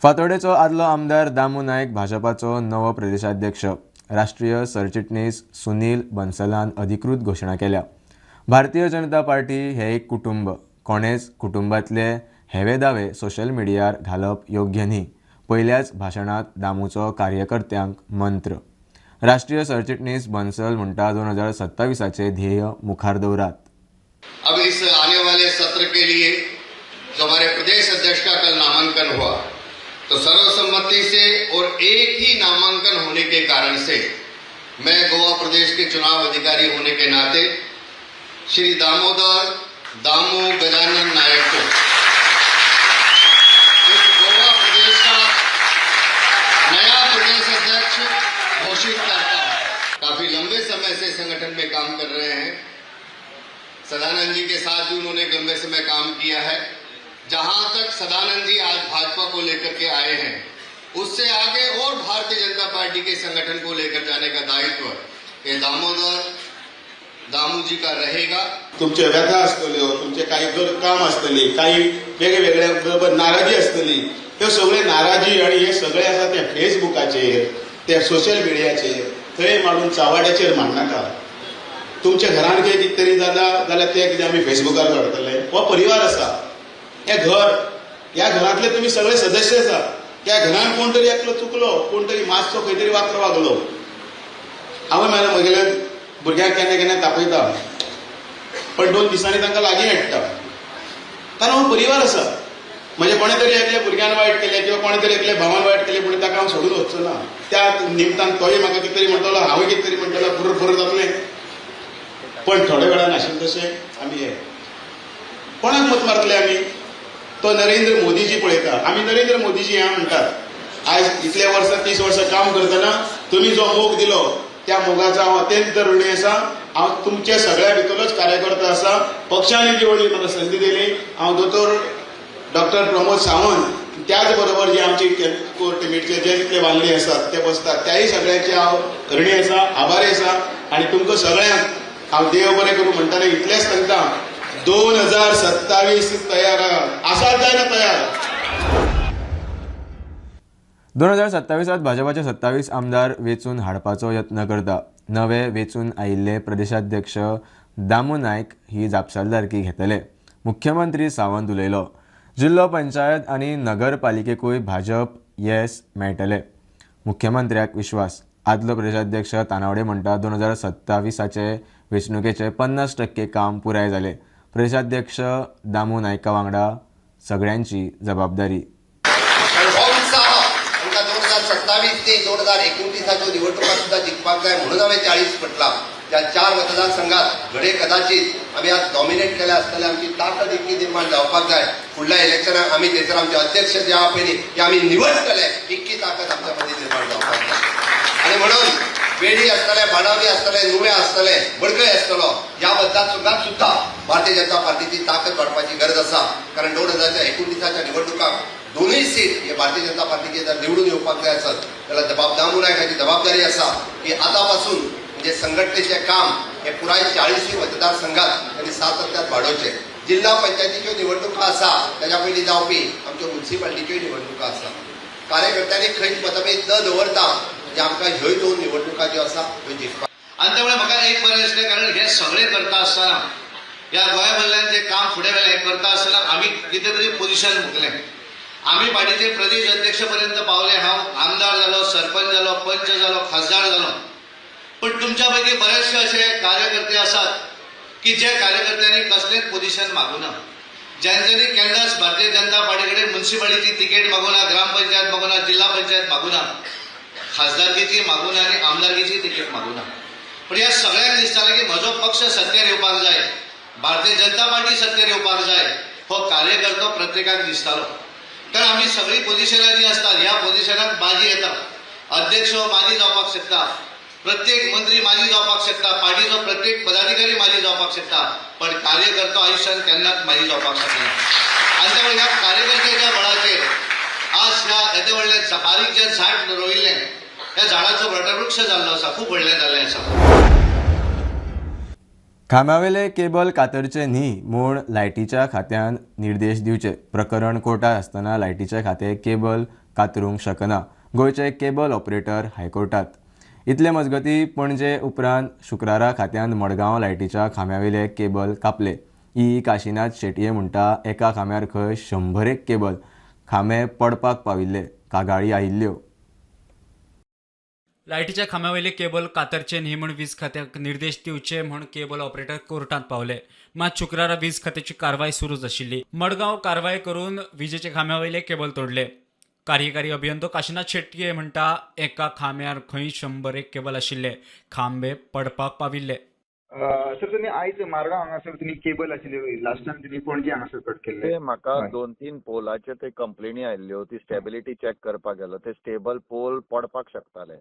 फातोडेचो आदलो आमदार दामू नायक भाजपाचो नवो प्रदेशाध्यक्ष. राष्ट्रीय सरचिटणीस सुनील बन्सलान अधिकृत घोशणा केल्या. भारतीय जनता पार्टी हे एक कुटुंब, कोणेच कुटुंबातले हेवे दावे सोशल मिडियार घालप योग्य न्ही. पयल्याच भाशणांत दामूचो कार्यकर्त्यांक मंत्र. राष्ट्रीय सरचिटणीस बन्सल म्हणटा 2027 ध्येय मुखार दवरात. अब इस आने वाले सत्र के लिए जो हमारे प्रदेश अध्यक्ष का कल नामांकन हुआ, तो सर्वसम्मति से और एक ही नामांकन होने के कारण से मैं गोवा प्रदेश के चुनाव अधिकारी होने के नाते श्री दामोदर दामू गजानन नायक को इस गोवा प्रदेश का नया प्रदेश अध्यक्ष घोषित करता हूं. काफी लंबे समय से संगठन में काम कर रहे हैं. सदानंद जी के साथ भी उन्होंने एक लंबे समय काम किया है. जहां तक सदानंद जी आज भाजपा को लेकर के आए हैं, उससे आगे और भारतीय जनता पार्टी के संगठन को लेकर जाने का दायित्व ये दामोदर दामू जी का रहेगा. तुमच्यो व्यथा आसतल्यो, तुमचे काही काम आसतली, काही वेगळे वेगळे बरोबर नाराजी आसतली. त्यो सगळे नाराजी आणि हे सगळे आसा ते फेसबुकाचेर, ते सोशल मिडियाचेर थंय मांडून चावाड्याचेर मांडनाका. तुमच्या घरान कितें कितें तरी जाता जाल्यार ते कितें आमी फेसबुकार काडटले? हो परिवार आसा, हें घर, ह्या घरांतले तुमी सगळे सदस्य आसा. त्या घरान कोण तरी एकलो चुकलो, कोण तरी मातसो खंय तरी वाक्र वागलो. हांवें म्हाज्या म्हगेल्या भुरग्यांक केन्ना केन्ना तापयता, पण 2 दिसांनी तांकां लागीं हाडटा, कारण हो परिवार आसा. म्हणजे कोणे तरी एकल्या भुरग्यान वायट केलें किंवा कोणे तरी एकल्या भावान वायट केलें म्हणून ताका हांव सोडून वचचो ना. त्या निमतान तोय म्हाका कितें तरी म्हणटलो, हांवूय कितें तरी म्हणटलो, फुर फुर जातलें. पण थोड्या वेळान आशिल्लें तशें आमी हे कोणाक मत मारतले आमी? तो नरेंद्र मोदीजी पळयता. आमी नरेंद्र मोदीजी ह्या म्हणटात. आयज इतले वर्सां, 30 वर्सां काम करतना तुमी जो मोग दिलो, त्या मोगाचो हांव अत्यंत ऋणी आसा. हांव तुमच्या सगळ्या भितरलोच कार्यकर्तो आसा. पक्षाने जी व्हडली म्हाका संदी दिली, हांव दोतोर डॉक्टर प्रमोद सावंत, त्याच बरोबर जे आमची कोर टिमीचे जे जितले वांगडी आसात ते बसतात, त्याही सगळ्यांचे हांव ऋणी आसा, आभारी आसा. आणि तुमकां सगळ्यांक हांव देव बरें करूं म्हणटना इतलेंच सांगता, 2027 तयार आसात जायना तयार? 2027 भाजपाचे 27 आमदार वेंचून हाडपाचो यत्न करता. नवे वेंचून आयिल्ले प्रदेशाध्यक्ष दामू नायक ही जापसालदारकी घेतले. मुख्यमंत्री सावंत उलयलो. जिल्लो पंचायत आनी नगरपालिकेकूय भाजप येस मेळटले, मुख्यमंत्र्याक विश्वास. आदलो प्रदेशाध्यक्ष तानावडे म्हणटा, 2027 वेंचणुकेचे 50% काम पुराय जालें. प्रदेशाध्यक्ष दामू नायका वांगडा सगळ्यांची जबाबदारी. हो उत्साह आमकां 2027 ते 2029च्यो निवडणुका सुद्दां जिखपाक जाय म्हणून हांवें 40 म्हटलां. त्या चार मतदारसंघात घडये कदाचित आमी आज डॉमिनेट केल्या आसतले. आमची ताकद इतकी निर्माण जावपाक जाय, फुडल्या इलेक्शनाक आमी थंयसर आमचे अध्यक्ष जे आहा पळय न्ही, ते आमी निवडटले, इतकी ताकद आमच्या मदीं निर्माण जावपाक जाय. आनी म्हणून वेळी आसतले, बाणावली आसतले, नुवें आसतले, मडकय आसतलो, ह्या मतदारसंघात सुद्दां भारतीय जनता पार्टीची ताकद वाडपाची गरज आसा. कारण 2029च्या निवडणुकाक दोनूय सीट हे भारतीय जनता पार्टीचे जर निवडून येवपाक जाय आसत जाल्यार दामू नायक हाची जबाबदारी आसा की आतां पासून म्हणजे संघटनेचें काम हे पुराय 40ूय मतदारसंघात त्यांनी सातत्यात वाडोवचें. जिल्हा पंचायतीच्यो निवडणुका आसा, ताच्या पयलीं जावपी आमच्यो मुन्सिपालिटीच्योय निवडणुका आसा. कार्यकर्त्यांनी खंयच मतभेद न दवरता म्हणजे आमकां ह्योय दोन निवडणुका ज्यो आसा त्यो जिखपाक आनी त्यामुळे म्हाका एक बरें दिसलें, कारण हे सगळें करता आसतना, ह्या गोंया वयल्यान जे काम फुडें व्हेलें, हें करता आसतना आमी कितें तरी पोजिशन मुकलें. आमी पार्टीचे प्रदेश अध्यक्ष पर्यंत पावले. हांव आमदार जालो, सरपंच जालो, पंच जालो, खासदार जालो. पण तुमच्या पैकी बरेचशे असे कार्यकर्ते आसात की जे कार्यकर्त्यांनी कसलेंच पोजिशन मागूना, ज्यांच्यानी केन्नाच भारतीय जनता पार्टी कडेन मुन्सिपालिटी तिकेट मागूना, ग्रामपंचायत मागूना, जिल्हा पंचायत मागूना, खासदारकीची मागूना आनी आमदारकीची तिकेट मागूना. पण ह्या सगळ्यांक दिसतालें की म्हजो पक्ष सत्तेर येवपाक जाय, भारतीय जनता पार्टी सत्तेर येवपाक जाय. हो कार्यकर्तो प्रत्येकाक दिसतालो, कारण आमी सगळीं पोजिशनां जीं आसतात, ह्या पोजिशनाक बाजी येता. अध्यक्ष हो माजी जावपाक शकता, प्रत्येक मंत्री माजी जावपाक शकता, पार्टीचो प्रत्येक पदाधिकारी माजी जावपाक शकता, पण कार्यकर्तो आयुष्यात केन्नाच माजी जावपाक शकना. आनी त्यामुळे ह्या कार्यकर्त्याच्या बळाचेर आज ह्या येदे व्हडलें बारीक जें झाड रोयिल्लें, ह्या झाडाचो वटवृक्ष जाल्लो आसा, खूब व्हडलें जाल्लें आसा. खांब्यावेले केबल कातरचे न्ही म्हूण लायटीच्या खात्यान निर्देश दिवचे. प्रकरण कोर्टात आसतना लायटीचे खातें केबल कातरूंक शकना. गोंयचे केबल ऑपरेटर हायकोर्टात. इतले मजगती पणजे उपरांत शुक्रारा खात्यान मडगांव लायटीच्या खांब्यावेले केबल कापले. ई काशिनाथ शेटये म्हणटा, एका खांब्यार खंय 100 केबल खांबे पडपाक पाविल्ले, कागाळी आयिल्ल्यो. लायटीच्या खांब्यावयले केबल कातरचे न्ही म्हूण वीज खात्याक निर्देश दिवचे म्हूण केबल ऑपरेटर कोर्टांत पावले. मात शुक्रारा वीज खात्याची कारवाय सुरूच आशिल्ली. मडगांव कारवाय करून विजेच्या खांब्यावयले केबल तोडले. कार्यकारी अभियंतो काशिनाथ शेटये म्हणटा, एका खांब्यार खंय 101 केबल आशिल्ले, खांबे पडपाक पाविल्ले. सर, तुमी आयज मारगांव हांगासर तुमी केबल आशिल्ली, लास्ट टायम तुमी पणजे हांगासर कट केल्ले. ते म्हाका 2-3 पोलाचे ते कंप्लेनी आयिल्ल्यो, ती स्टेबिलिटी चॅक करपाक गेलो. ते स्टेबल पोल पडपाक शकताले.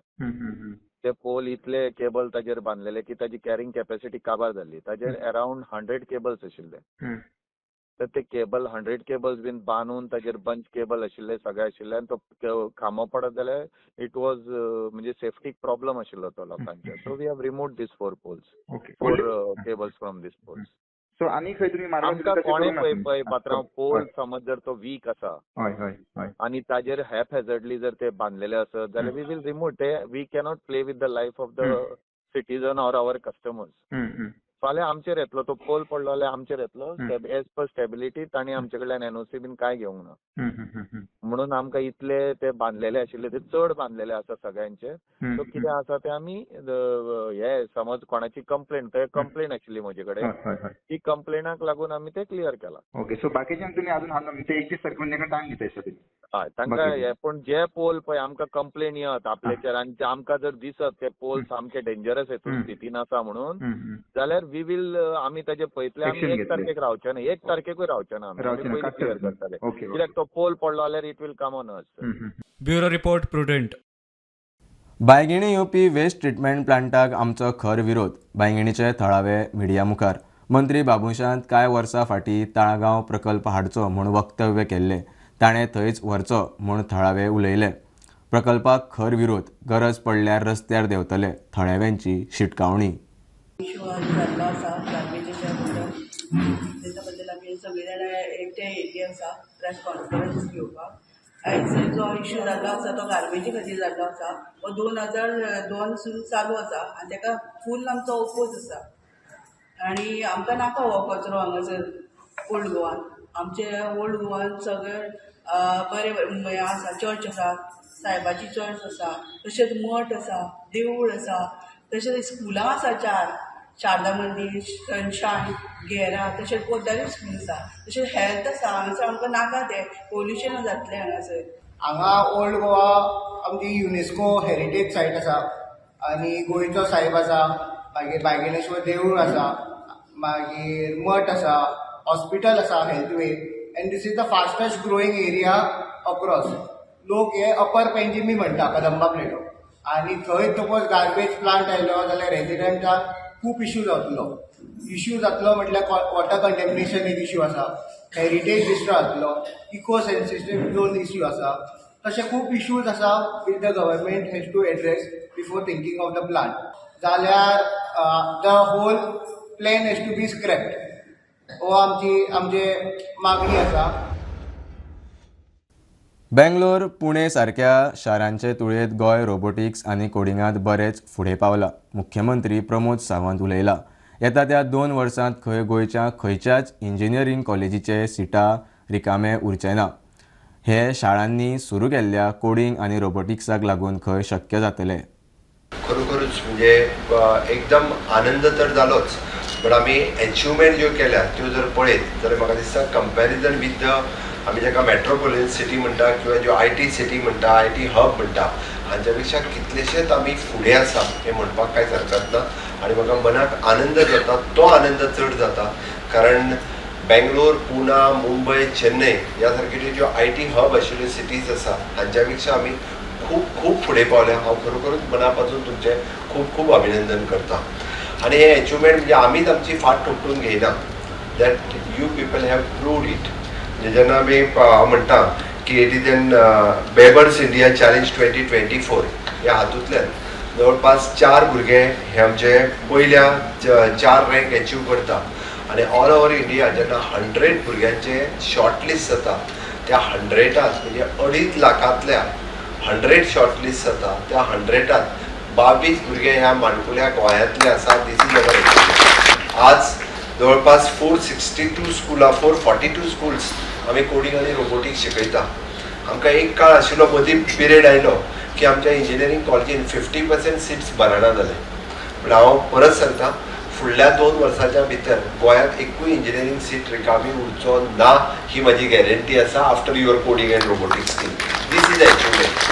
ते पोल इतले केबल ताजेर बांदलेले की ताजी कॅरिंग कॅपॅसिटी काबार जाल्ली. ताजेर अरावंड 100 केबल्स आशिल्ले. तर ते केबल 100 केबल्स बीन बांदून ताजेर बंच केबल आशिल्ले, सगळे आशिल्ले आनी तो खांबो पडत जाल्यार it was म्हणजे सेफ्टीक प्रॉब्लम आशिल्लो तो लोकांच्या. So we have remove this 4 poles, 4 cables from this poles. So आनी खंय तुमी आमकां कोणें पळय पळय पात्रांव, पोल समज जर तो वीक आसा आनी ताजेर हॅपहॅझर्डली जर ते बांदलेले आसत जाल्यार we will remove ते. We cannot play with the life of the citizen or our customers. फाल्यां आमचेर येतलो तो पोल पडलो जाल्यार आमचेर येतलो. एज पर स्टेबिलिटी तांणी आमचे कडल्यान एनओसी बीन कांय घेवंक ना, म्हणून आमकां इतले ते बांदलेले आशिल्ले, ते चड बांदलेले आसा सगळ्यांचे. सो कितें आसा ते आमी हे समज कोणाची कंप्लेन, ते कंप्लेन आशिल्ली म्हजे कडेन, ती कंप्लेनाक लागून आमी ते क्लियर केला. ओके, सो बाकीच्यांक तुमी अजून 31 तारखे टायम दिता दिसता? हय, तांकां हे. पूण जे पोल पळय आमकां कंप्लेन येत आपल्याचेर आनी आमकां जर दिसत ते पोल सामके डेंजरस हेतून स्थितीन आसा म्हणून, जाल्यार we will आमी ताजे पळयतले. आमी 1 तारखेक रावचे ना, 1 तारखेकूय रावचे ना, आमी पयलीं क्लियर करतले. कित्याक तो पोल पडलो जाल्यार it will come on us. Bureau report, Prudent. Bainguinim येवपी वेस्ट ट्रिटमेंट प्लांटाक आमचो खर विरोध. बांयगिणीचे थळावे मिडिया मुखार मंत्री बाबूशान कांय वर्सां फाटीं ताळगांव प्रकल्प हाडचो म्हूण वक्तव्य केल्लें, ताणें थंयच व्हरचो म्हूण थळावे उलयले. प्रकल्पाक खर विरोध, गरज पडल्यार रस्त्यार देंवतले, थळाव्यांची शिटकावणी. इशू आज जाल्लो आसा गार्बेजीच्या बद्दल, तेच्या बद्दल आमी सगळीं जाणां एकठांय येयल्ली आसा प्रेस कॉन्फरन्स घेवपाक. आयज जो इशू जाल्लो आसा तो गार्बेजी खातीर जाल्लो आसा. हो 2002 सून चालू आसा आनी ताका फूल आमचो ओपोज आसा. आनी आमकां नाका हो कचरो हांगासर ओल्ड गोवान. आमचे ओल्ड गोवान सगळे बरे आसा, चर्च आसा, सायबाची चर्च आसा, तशेंच मठ आसा, देवूळ आसा, तशेंच स्कुलां आसा 4, शारदा मंदीर, सनशायन, गेरा, तशेंच पोद्दारी स्कूल आसा, तशेंच हेल्थ आसा. हांगासर आमकां नाका तें पोल्युशन जातलें हांगासर. हांगा ओल्ड गोवा आमची युनेस्को हेरिटेज सायट आसा आनी गोंयचो सायब आसा, मागीर बायगिणेश्वर देवूळ आसा, मागीर मठ आसा, हॉस्पिटल आसा, Healthway, and this is the fastest growing area across. लोक हे अपर पेंजिमी म्हणटा कदंबा प्लेटो, आनी थंय सपोज गार्बेज प्लांट आयलो जाल्यार रेजिडंटाक खूब इश्यू जातलो. इश्यू जातलो म्हटल्यार वॉटर कंटेमिनेशन एक इश्यू आसा, हेरिटेज डिस्ट्रॉय जातलो, इको सेन्सिटीव झोन इश्यू आसा, तशे खूब इश्यूज आसा with the government has to address before thinking of the plant. जाल्यार the whole plan has to be scrapped, हो आमची आमचे मागणी आसा. बेंगलोर, पुणे सारक्या शारांचे तुळेंत गोंय रोबोटिक्स आनी कोडिंगांत बरेंच फुडें पावला, मुख्यमंत्री प्रमोद सावंत उलयला. येता त्या 2 वर्सांत खंय गोंयच्या खंयच्याच इंजिनियरींग कॉलेजीचे सिटां रिकामे उरचे ना. हे शाळांनी सुरू केल्ल्या कोडिंग आनी रोबोटिक्साक लागून खंय शक्य जातलें. खरोखरूच म्हणजे एकदम आनंद तर जालोच, बट आमी एचिवमेंट ज्यो केल्या त्यो जर पळयत जाल्यार म्हाका दिसता कंपॅरिजन विथ the आमी जाका मेट्रोपोलिटन सिटी म्हणटा किंवा ज्यो I T city म्हणटा, I T hub म्हणटा, हांच्या पेक्षा कितलेशेच आमी फुडें आसा हें म्हणपाक कांयच हरकत ना. आनी म्हाका मनाक आनंद जाता, तो आनंद चड जाता कारण बेंगलोर, पुना, मुंबय, चेन्नय ह्या सारकेल्यो ज्यो I T hub आशिल्ल्यो सिटीज आसा हांच्या पेक्षा आमी खूब खूब फुडें पावल्या. हांव खरोखरूच मना पासून तुमचें खूब खूब अभिनंदन करता. आनी हें एचिवमेंट म्हणजे आमीच आमची फाट ठोकून घेयना, that you people have proved it. म्हणजे जेन्ना आमी हांव म्हणटा की it is an Babers India challenge 2024 ह्या हातूंतल्यान जवळपास 4 भुरगे हे आमचे पयल्या 4 रँक एचीव करता आनी ऑल ओवर इंडिया जेन्ना 100 भुरग्यांचे शॉर्ट लिस्ट जाता त्या 100 म्हणजे 2.5 लाखांतल्या 100 शॉर्टलिस्ट जाता, त्या 100 22 भुरगे ह्या माणकुल्या गोंयांतले आसा. This is our achievement. आज जवळपास 462 स्कुलां, 442 स्कुल्स आमी कोडींग आनी रोबोटिक्स शिकयता. आमकां एक काळ आशिल्लो, मदीं पिरियड आयलो की आमच्या इंजिनियरींग कॉलेजीन 50% सिट्स भरना जाले. पूण हांव परत सांगता, फुडल्या 2 वर्साच्या भितर गोंयांत एकूय इंजिनियरींग सीट रिकामी उरचो ना ही म्हजी गॅरंटी आसा. After your coding and robotics skill, this is achievement.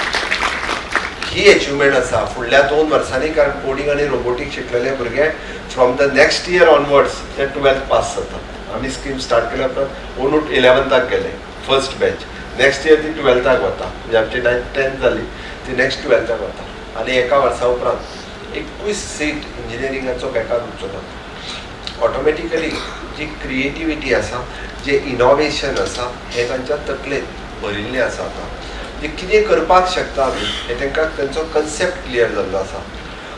He achievement आसा फुडल्या 2 वर्सांनी, कारण कोडींग आनी रोबोटिक्स शिकलेले भुरगे from the next year onwards ते 12th पास जातात. आमी स्कीम स्टार्ट केल्या उपरांत अंदू 11th गेले फर्स्ट बॅच, नेक्स्ट इयर ती 12th वता, म्हणजे आमची 9th 10th जाली ती नेक्स्ट 12th वता आनी एका वर्सा उपरांत एकूय सीट इंजिनियरिंगाचो बेकार उरचो ना. ऑटोमॅटिकली जी क्रिएटिविटी आसा, जे इनोवेशन आसा, हें तांच्या तकलेंत भरिल्लें आसा. आतां म्हणजे कितें करपाक शकता आमी हें तांकां तांचो कन्सेप्ट क्लियर जाल्लो आसा.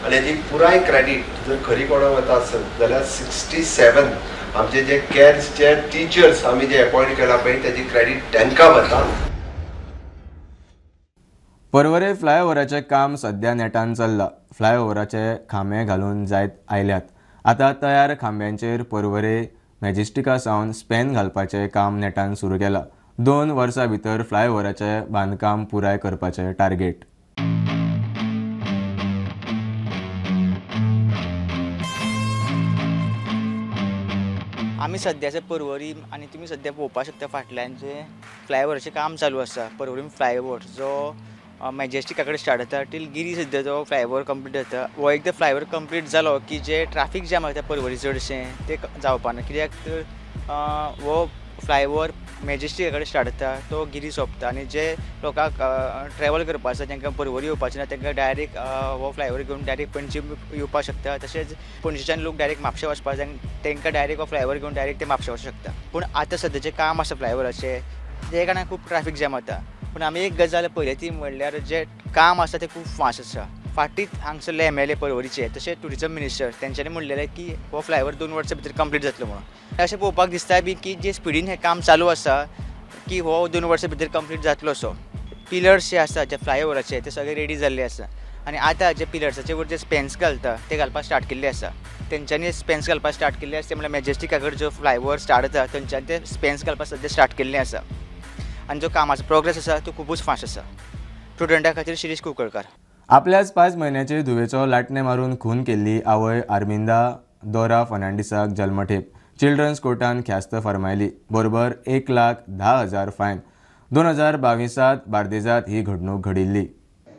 आनी हेजी पुराय क्रेडीट जर खरी कोणाक वता आसत जाल्यार 67 आमचे जे कॅर्सचे टिचर्स आमी जे एपॉयंट केला पळय तेजी क्रेडीट तांकां वता. पर्वरे फ्लायओव्हराचें काम सध्या नेटान चल्लां. फ्लायओव्हराचे खांबे घालून जायत आयल्यात. आतां तयार खांब्यांचेर पर्वरे मॅजेस्टिका सावन स्पॅन घालपाचें काम नेटान सुरू केलां. 2 वर्सां भितर फ्लायओव्हराचें बांदकाम पुराय करपाचें टार्गेट. आमी सद्याचे पर्वरी आनी तुमी सद्या पळोवपाक शकता फाटल्यान जे फ्लायओव्हराचें काम चालू आसा. पर्वरी फ्लायओव्हर जो मॅजेस्टिका कडेन स्टार्ट जाता टील गिरी सद्या जो फ्लायओव्हर कंप्लीट जाता. हो एकदां फ्लायओव्हर कंप्लीट जालो की जे ट्राफीक जॅम जाता पर्वरी चडशें तें जावपा ना, कित्याक तर हो फ्लायओव्हर मॅजेस्टिका कडेन स्टार्ट जाता तो गिरी सोंपता आनी जे लोकांक ट्रॅवल करपा आसा तांकां पर्वरी येवपाचें ना तांकां डायरेक्ट हो फ्लायओव्हर घेवन डायरेक्ट पणजे येवपाक शकता. तशेंच पणजेच्यान लोक डायरेक्ट म्हापशें वचपाक जाय तांकां डायरेक्ट हो फ्लायओव्हर घेवन डायरेक्ट ते म्हापशें वचूंक शकता. पूण आतां सद्याचें काम आसा फ्लायओव्हराचें ते कारणान खूब ट्राफीक जॅम जाता. पूण आमी एक गजाल पळयली ती म्हणल्यार जें काम आसा तें खूब फास्ट आसा. फाटींच हांगसरले MLA पर्वरीचे तशेंच ट्युरिजम मिनिस्टर तेंच्यांनी म्हणलेलें की हो फ्लायओव्हर 2 वर्सां भितर कंप्लीट जातलो म्हणून. अशें पळोवपाक दिसता बी की जे स्पिडीन हें काम चालू आसा की हो 2 वर्सां भितर कंप्लीट जातलो असो. पिलर्स जे आसा जे फ्लायओव्हराचे ते सगळे रेडी जाल्ले आसा आनी आतां जे पिलर्साचे वयर जे स्पेन्स घालता ते घालपाक स्टार्ट केल्ले आसा. तेंच्यांनी स्पेन्स घालपाक स्टार्ट केल्ले आसा ते म्हणल्यार मॅजेस्टिका कडेन जो फ्लायओव्हर स्टार्ट जाता थंयच्यान ते स्पेन्स घालपाक सद्या स्टार्ट केल्ले आसा आनी जो कामाचो प्रोग्रेस आसा तो खुबूच फास्ट आसा. प्रुडंटा खातीर शिरीष कुंकळकार. आपल्याच 5 म्हयन्याचे धुवेचो लाटणे मारून खून केल्ली आवय आर्मिंदा दोरा फर्नांडीसाक जल्मठेप. चिल्ड्रन्स कोर्टान ख्यास्त फर्मायली, बरोबर 1,10,000 फायन. 2022 बार्देजात ही घडणूक घडिल्ली.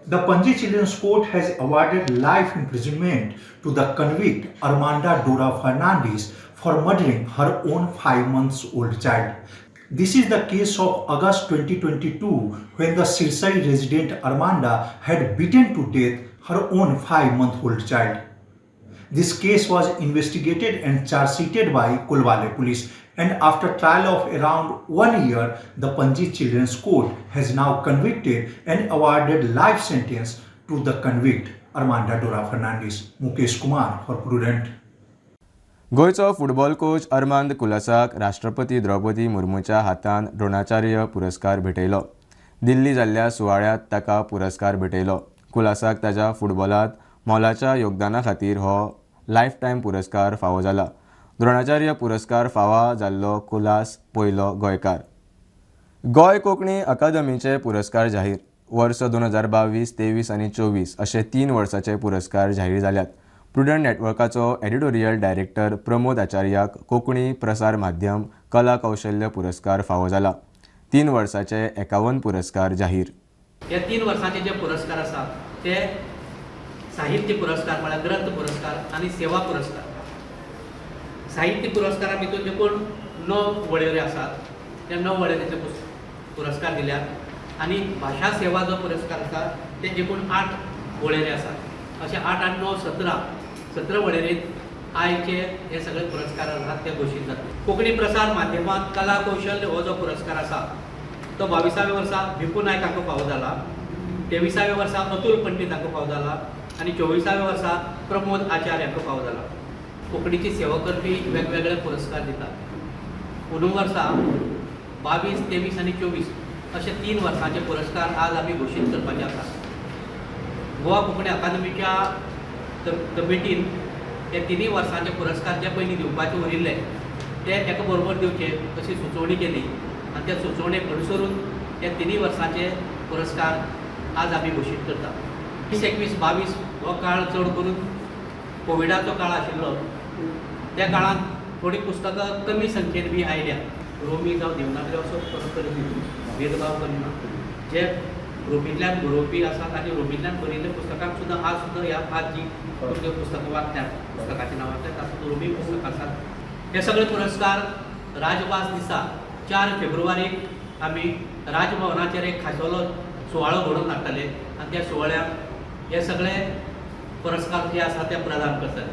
The Panaji Children's Court has awarded life imprisonment to the convict Armanda Dora Fernandez for murdering her own 5-month-old child. This is the case of August 2022 when the Sirsi resident Armanda had beaten to death her own 5-month-old child. This case was investigated and charge-sheeted by Colvale police, and after trial of around 1 year, the Panaji Children's Court has now convicted and awarded life sentence to the convict Armanda Dora Fernandez. Mukesh Kumar for Prudent. गोंयचो football coach अरमांद कुलासाक राष्ट्रपती द्रौपदी मुर्मूच्या हातान द्रोणाचार्य पुरस्कार भेटयलो. दिल्ली जाल्ल्या सुवाळ्यांत ताका पुरस्कार भेटयलो. कुलासाक ताच्या फुटबॉलांत मोलाच्या योगदाना खातीर हो लायफ टायम पुरस्कार फावो जाला. द्रोणाचार्य पुरस्कार फावो जाल्लो कुलास पयलो गोंयकार. गोंय कोंकणी अकादमीचे पुरस्कार जाहीर. वर्स 2022, 23 आनी 24 अशे 3 वर्साचे पुरस्कार जाहीर जाल्यात. प्रुडंट नेटवर्काचो एडिटोरियल डायरेक्टर प्रमोद आचार्याक कोंकणी प्रसार माध्यम कला कौशल्य पुरस्कार फावो जाला. 3 वर्साचे 51 पुरस्कार जाहीर. हे 3 वर्साचे जे पुरस्कार आसात ते साहित्य पुरस्कार म्हळ्यार ग्रंथ पुरस्कार आनी सेवा पुरस्कार. साहित्य पुरस्कारा भितर एकूण 9 वळेरी आसात, त्या 9 वळेरीचे पुरस्कार दिल्यात आनी भाशा सेवा जो पुरस्कार आसा ते एकूण 8 वळेरी आसात. अशे 8 आनी 9 17 वळेरीत आयचे हे सगळे पुरस्कार आसात ते घोशीत जातात. कोंकणी प्रसार माध्यमांत कला कौशल्य हो जो पुरस्कार आसा तो 22व्या वर्सा भिकू नायक हांकां फावो जाला, 23व्या वर्सा अतुल पंडीत हांकां फावो जाला आनी 24व्या वर्सा प्रमोद आचार्य हांकां फावो जाला. कोंकणीची सेवा करपी वेगवेगळे पुरस्कार दितात. अंदू वर्सा 22, 23 आनी 24 अशे 3 वर्सांचे पुरस्कार आज आमी घोशीत करपाचे आसात. गोवा कोंकणी अकादमीच्या कमिटीन हे 3 वर्सांचे पुरस्कार जे पयलीं दिवपाचे उरिल्ले ते एका बरोबर दिवचे अशी सुचोवणी केली आनी त्या सुचोवणेक अनुसरून हे 3 वर्सांचे पुरस्कार आज आमी घोशीत करतात. 20, 21, 22 हो काळ चड करून कोविडाचो काळ आशिल्लो. त्या काळांत थोडीं पुस्तकां कमी संख्येन बी आयल्या. रोमी जावं देवनागरी असो फरक करिना, भेदभाव करिना. जे रोमींतल्यान बरोवपी आसात आनी रोमींतल्यान बरयल्ल्या पुस्तकांक सुद्दां आज सुद्दां ह्या आज जी तुमच्यो पुस्तकां वाचल्यात, पुस्तकाचीं नांवां वाचल्यात, तातूंत रोमी पुस्तकां आसात. हे सगळे पुरस्कार राजभास दिसा 4 फेब्रुवारीक आमी राजभवनाचेर एक खाशेलो सुवाळो घडोवन हाडटले आनी त्या सुवाळ्याक हे सगळे पुरस्कार जे आसा ते प्रदान करतले.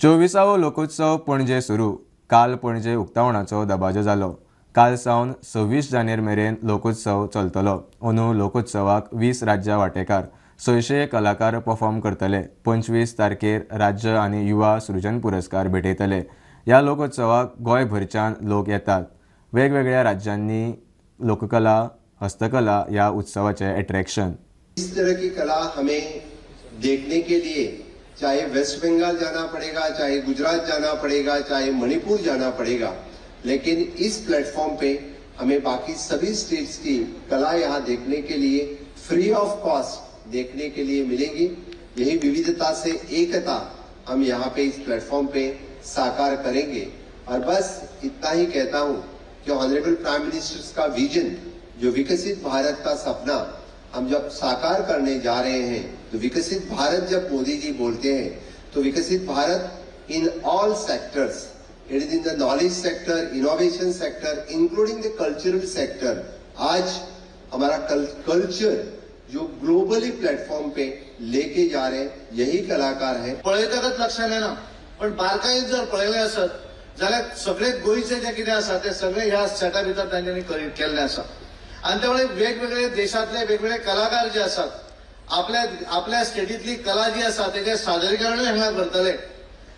24वो लोकोत्सव पणजे सुरू. काल पणजे उक्तावणाचो दबाजो जालो. काल सावन 26 जानेर मेरेन लोकोत्सव चलतलो. अंदू लोकोत्सवाक 20 राज्यां वांटेकार 600 कलाकार परफॉर्म करतले. 25 तारखेर राज्य आनी युवा सृजन पुरस्कार भेटयतले. ह्या लोकोत्सवाक गोंयभरच्यान लोक येतात. वेगवेगळ्या राज्यांनी लोककला, हस्तकला ह्या उत्सवाचें एट्रॅक्शन. इस तरह की कला हमें देखने के लिए चाहे वेस्ट बंगाल जाना पड़ेगा, चाहे गुजरात जाना पड़ेगा, चाहे मणिपुर जाना पड़ेगा, लेकिन इस प्लेटफॉर्म पे हमें बाकी सभी स्टेट्स की कला यहाँ देखने के लिए फ्री ऑफ कॉस्ट देखने के लिए मिलेगी। यही विविधता से एकता हम यहाँ पे इस प्लेटफॉर्म पे साकार करेंगे। और बस इतना ही कहता हूँ कि ऑनरेबल प्राइम मिनिस्टर्स का विजन, जो विकसित भारत का सपना हम जब साकार करने जा रहे हैं, तो विकसित भारत जब मोदी जी बोलते हैं तो विकसित Bharat in all sectors, it is in the knowledge sector, innovation sector, including the cultural sector. आज हमारा कल्चर जो ग्लोबली प्लेटफॉर्म पे लेके जा रहे हैं यही कलाकार है। पळयतकच लक्षात येना, पण बारकायेन जर पळयलें आसत जाल्यार सगळे गोंयचे जे कितें आसा ते सगळे ह्या सेटा भितर तांच्यांनी केल्लें आसा. आनी त्यामुळे वेगवेगळे देशांतले वेगवेगळे कलाकार जे आसात आपल्या आपल्या स्टेटींतली कला जी आसा तेजें सादरीकरणूय हांगा करतले.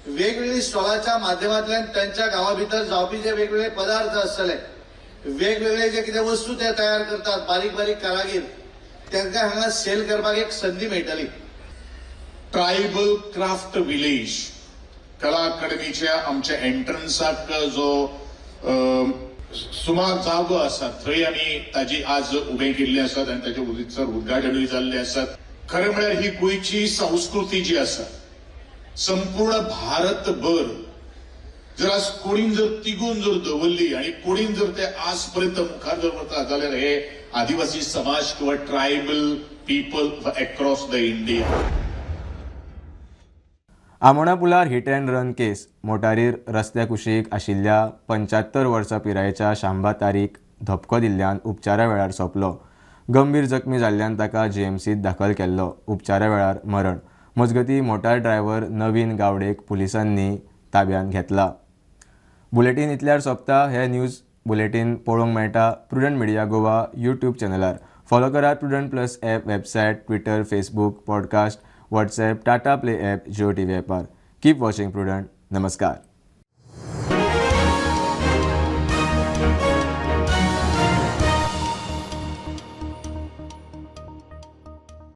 वेगवेगळी स्टॉलाच्या माध्यमांतल्यान तांच्या गांवा भितर जावपी जे वेगवेगळे पदार्थ आसतले, वेगवेगळे जे कितें वस्तू ते तयार करतात बारीक बारीक कारागीर, तांकां हांगा सेल करपाक एक संदी मेळटली. ट्रायबल क्राफ्ट विलेज कला अकादमीच्या आमच्या एंट्रन्साक जो सुमार जागो आसा थंय आमी ताजी आज उबें केल्ली आसात आनी ताजे उदीसर उद्घाटनूय जाल्लें आसात. खरें म्हळ्यार ही गोंयची संस्कृती जी आसा संपूर्ण भारतभर जर आज कोणीन जर तिगून जर दवरली आनी कोणीन जर ते आज पर्यंत मुखार जर वता जाल्यार हे आदिवासी समाज किंवा tribal people across the India. Amona पुलार hit and run case. मोटारीर रस्त्या कुशीक आशिल्ल्या 75 वर्सां पिरायेच्या शांबा तारीक धपको दिल्ल्यान उपचारा वेळार सोंपलो. गंभीर जखमी जाल्ल्यान ताका जीएमसींत दाखल केल्लो. उपचारा वेळार मरण. मजगतीं मोटार ड्रायव्हर नवीन गावडेक पुलिसांनी ताब्यांत घेतला. बुलेटीन इतल्यार सोंपता. हे न्यूज बुलेटीन पळोवंक मेळटा प्रुडंट मिडिया गोवा यूट्यूब चॅनलार. फॉलो करात Prudent plus app, website, Twitter, Facebook, podcast, WhatsApp, Tata Play app, Jio TV ॲपार. Keep watching Prudent. नमस्कार.